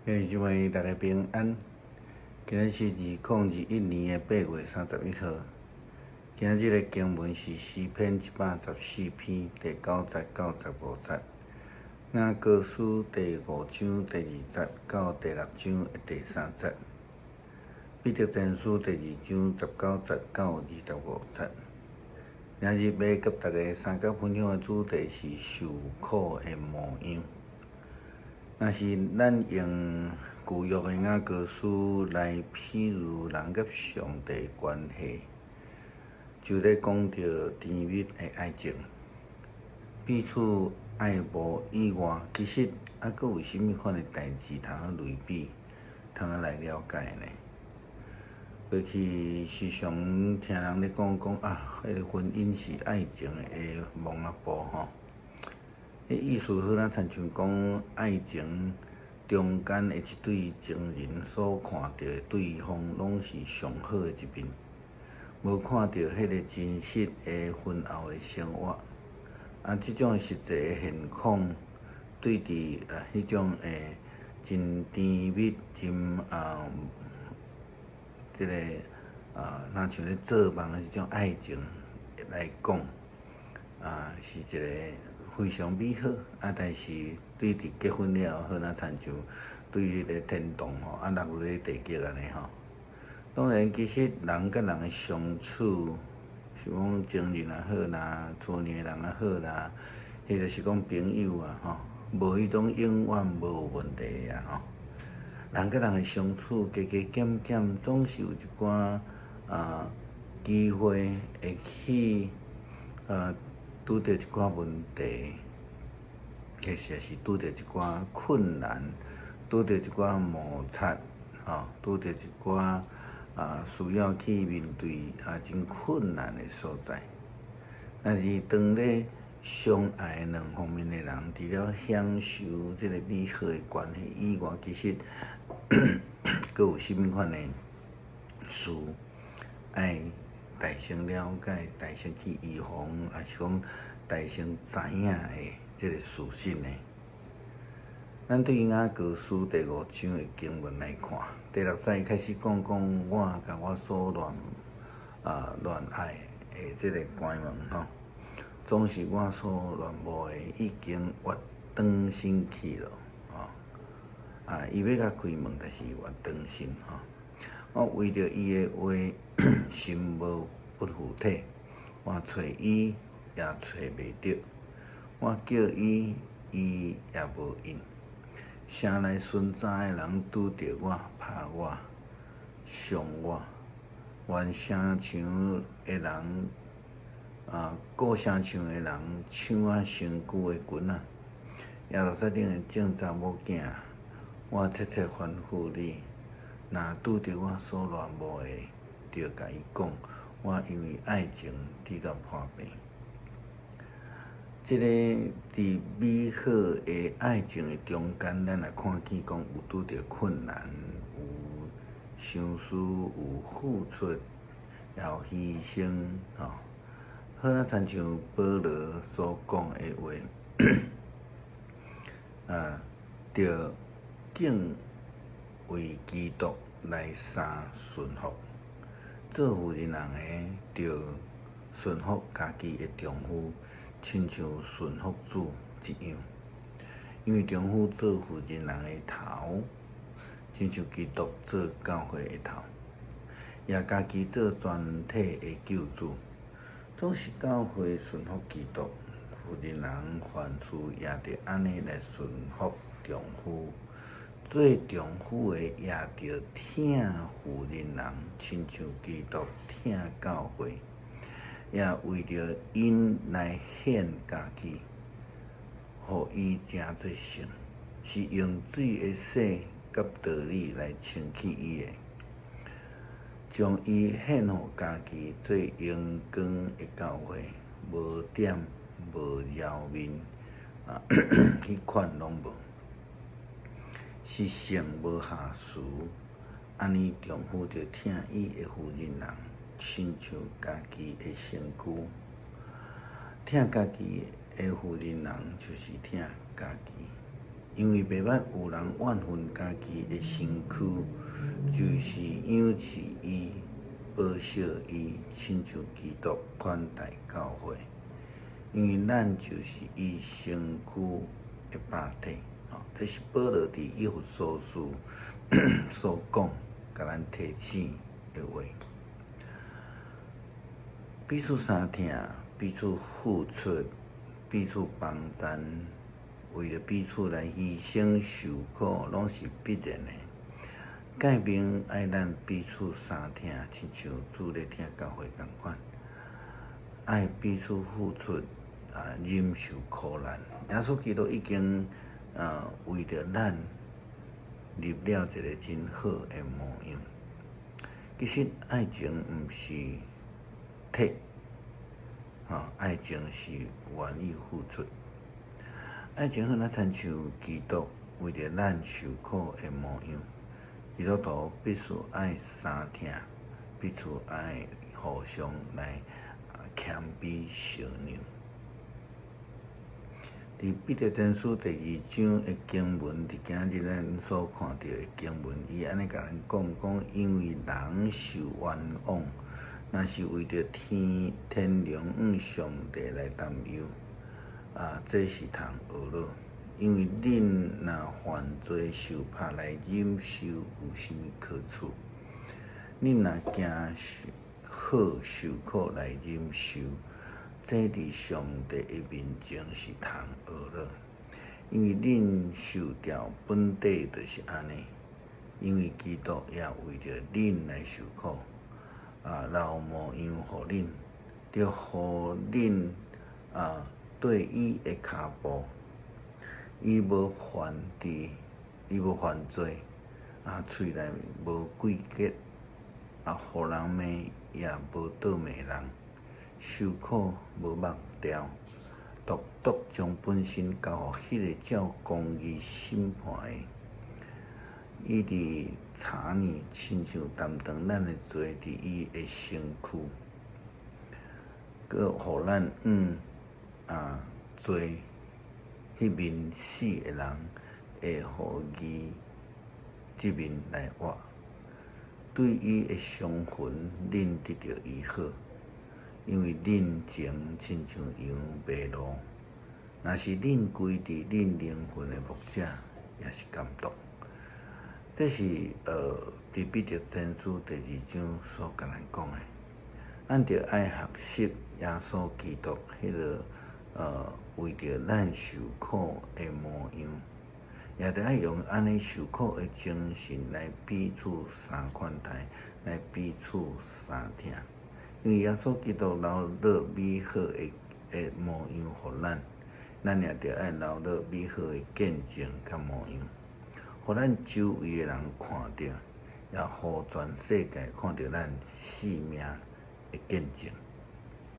兄弟姊妹，大家平安。今日是2021年的8月31號。今日的經文是詩篇114篇第9節到15節，雅歌書第五章第二節到第六章的第三節，彼得前書第二章19節到25節。今日欲佮大家相佮分享的主題是受苦的模樣。若是咱用舊約的雅歌書來譬喻人佮上帝的關係，就咧講著甜蜜的愛情，彼此愛慕以外，其實猶閣有啥物款的代誌通好類比，通好來了解呢？過去時常聽人咧講講啊，彼個婚姻是愛情的墓仔埔吼。彼意思好若親像講愛情中間的這對情人所看著的對方，攏是上好的一面，無看著彼個真實的婚後的生活。啊，這種實際的現況，對佇啊彼種的真甜蜜、真啊，這个啊，若像咧做夢的這種愛情來講，啊，是一个非常美好。啊，但是對佇結婚了後，好若親像對彼个天堂吼，啊落入咧地獄按呢吼。當然，其實人佮人的相處，是講情人也好啦，厝內的人也好啦，或者是講朋友啊吼，無彼種永遠無問題的啊吼。人佮人的相處，加加減減，總是有一寡啊機會會去啊拄著一寡問題，或者是拄著一寡困難，拄著一寡摩擦，吼，拄著一寡啊需要去面對啊真困難的所在。但是當咧相愛兩方面的人，除了享受這個美好的關係以外，其實閣有啥物款的事愛大聲了解、大聲去預防，抑是講大聲知影的這個事實呢？咱對雅歌書第五章的經文來看，第六節開始講講我共我所戀啊戀愛的這个關門吼，總是我所戀慕的已經越轉身去了吼。啊，伊欲共開門，但是越轉身吼。我為著伊的話，心無不附體，我揣伊也揣袂著，我叫伊，伊也無應。城內巡查的人拄著我，拍我，傷我，沿城牆的人啊，顧城牆的人搶我身軀的裙仔。耶路撒冷的眾查某囝，我切切吩咐你，若拄著我所戀慕的，著共伊講，我因為愛情得到破病。這个佇美好的愛情的中間，咱來看見講有拄著困難，有相思，有付出，也有犧牲，吼。好若親像保羅所講的話，啊，著敬畏基督來三順服，做婦人的著順服家己的丈夫，親像順服主一樣。因為丈夫做婦人的頭，親像基督做教會的頭，也家己做全體的救主。總是教會順服基督，婦人凡事也著按呢來順服丈夫。做丈夫的也著疼婦人，親像基督疼教會，也為著𪜶來獻家己，予伊成做聖，是用水的洗佮道理來清氣伊的，將伊獻予家己做榮光的教會，無點無澆面，啊，彼款攏無，是聖無瑕疵。按呢丈夫著疼伊的婦人，親像家己的身軀，疼家己的婦人就是疼家己。因為袂捌有人怨恨家己的身軀，就是養飼伊、保守伊，親像基督款待教會。因為咱就是伊身軀的百體。吼，這是保羅佇以弗所書所講，共咱提醒的話。彼此相疼，彼此付出，彼此幫贊，為著彼此來犧牲受苦，攏是必然的。誡命愛咱彼此相疼，親像主咧疼教會仝款，愛彼此付出啊，忍受苦難。耶穌基督已經啊為著咱立了一个真好的模樣。其實愛情毋是體，吼，愛情是願意付出。愛情好若親像基督為著咱受苦的模樣，基督徒必須愛相疼，彼此愛互相來謙卑相讓。佇彼得前書第二章的經文，佇今日咱所看著的經文，伊按呢共咱講，講因為人受冤枉，若是為著天天良向上帝來擔憂，啊，這是通懊惱。因為恁若犯罪受拍來忍受，有啥物可取？恁若驚好受苦來忍受，這佇上帝的面前是通懊惱。因為恁受調本底就是按呢，因為基督也為著恁來受苦，啊，留模樣予恁，著予恁啊綴伊的跤步。伊無犯佇，伊無犯罪，啊，喙內無詭計，啊，予人罵也無倒罵人，受苦無目牢，獨獨將本身交予彼个照公義審判的。伊佇柴呢，親像擔當咱的罪佇伊的身軀，閣予咱向啊做彼面死的人，會予義這面來活。對伊的傷痕，恁得著醫好，因為恁前親像羊迷路，若是恁歸佇恁靈魂的牧者，也是監督。這是佇彼得前書第二章所共咱講的。咱著愛學習耶穌基督彼个為著咱受苦的模樣，也著愛用按呢受苦的精神來彼此相款待，來彼此相疼。因為耶穌基督留落美好的模樣予咱，咱也著愛留落美好的見證佮模樣，予咱周圍的人看著，也予全世界看著咱生命的見證。